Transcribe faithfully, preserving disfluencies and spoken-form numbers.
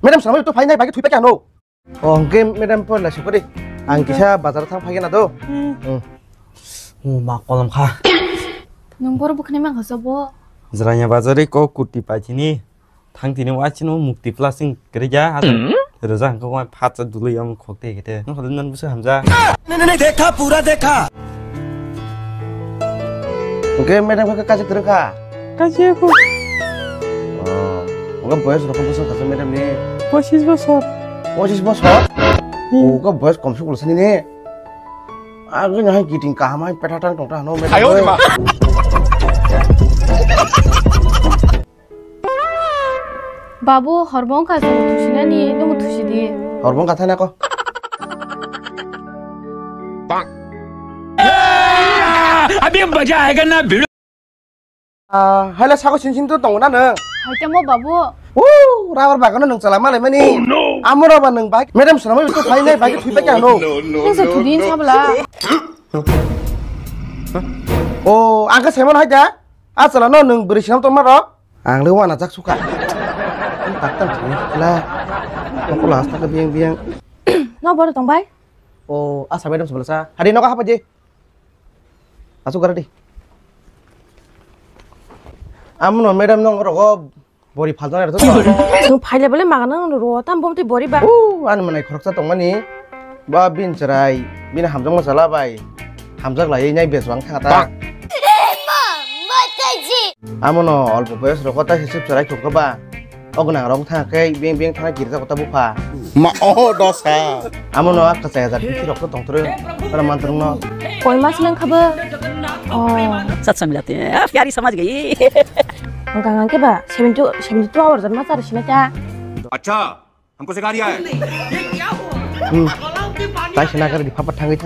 Madam, samai to phai nai, bagi thui pa kya no? Oh, hwnkhe madam, pon lai sokori. Ang kisa bazar thang phai na do. Hmm. Hmm. Oh, ma kolom kha. Nung boro bukhani mang khasa bo. Jranya bazar ko kuti pachini. Thang tini wa chino mukti plasing kerja. Hmm? Roja hangko wa phatsa dului am khokte kete. Nung khol nan busu hamja. Ne, ne, ne, dekha, pura dekha. Oke, madam ka kaje kerja ka? Kaje ko. Oh, oke boyos rokok busu khasa madam ni. Pochis bosor. Pochis bosor? Hmm. Oke boyos kom sukul sini ni. Agin hai kiting kaham hai petha tang tong ta hano madam. Ayo, oi. Ma. Babu, horbong ka sa thusinani, nung thusidi. Horbong ka thana ko. Abhi maza aayega na. Ah, hala sako sin sin to tongo na nung. Hai tamo babu. Uh, rabar bagano nung chala malai mani. Oh, no. Amura ba nung bike. Madam, sonamai to phai nai bike thui pa kya no? Nung sa thudin sabla. Oh, angka semon hai da. A chala no nung beri sinam to maro. Ang le wana jak suka. Tak tak thani la. Aku las tak biang biang. No bor tong bai? Oh, asa madam sebelah sa. Hadi no ka hapa je? Asu gara di. Amuno madam nong rogo bori phal jana to. Nung phaile bole magana nung ro tam bom tei bori ba. Uh, ani manai khoroksa tongmani. Ba bin chwrai, bin hamjakma chala bai. Hamjak lai nai bes bang thang ta. Amono olpo boyos rogo ta hisip chwrai khuk ba. Ognang rong thang khe beng beng thang girja kota bupha. Ma o dosa. Amono ak kachai hajar bithi rok to tongtro. Para mantrung no. Koi mas nang khabo. Oh. Satsang jate hain, ah, pyari samajh gayi. Ang kang ang ke ba seventy, seventy two hours ma char sina ta. Acha, humko sikha riya hai. Hmm. Tai sina kar di papa thangai.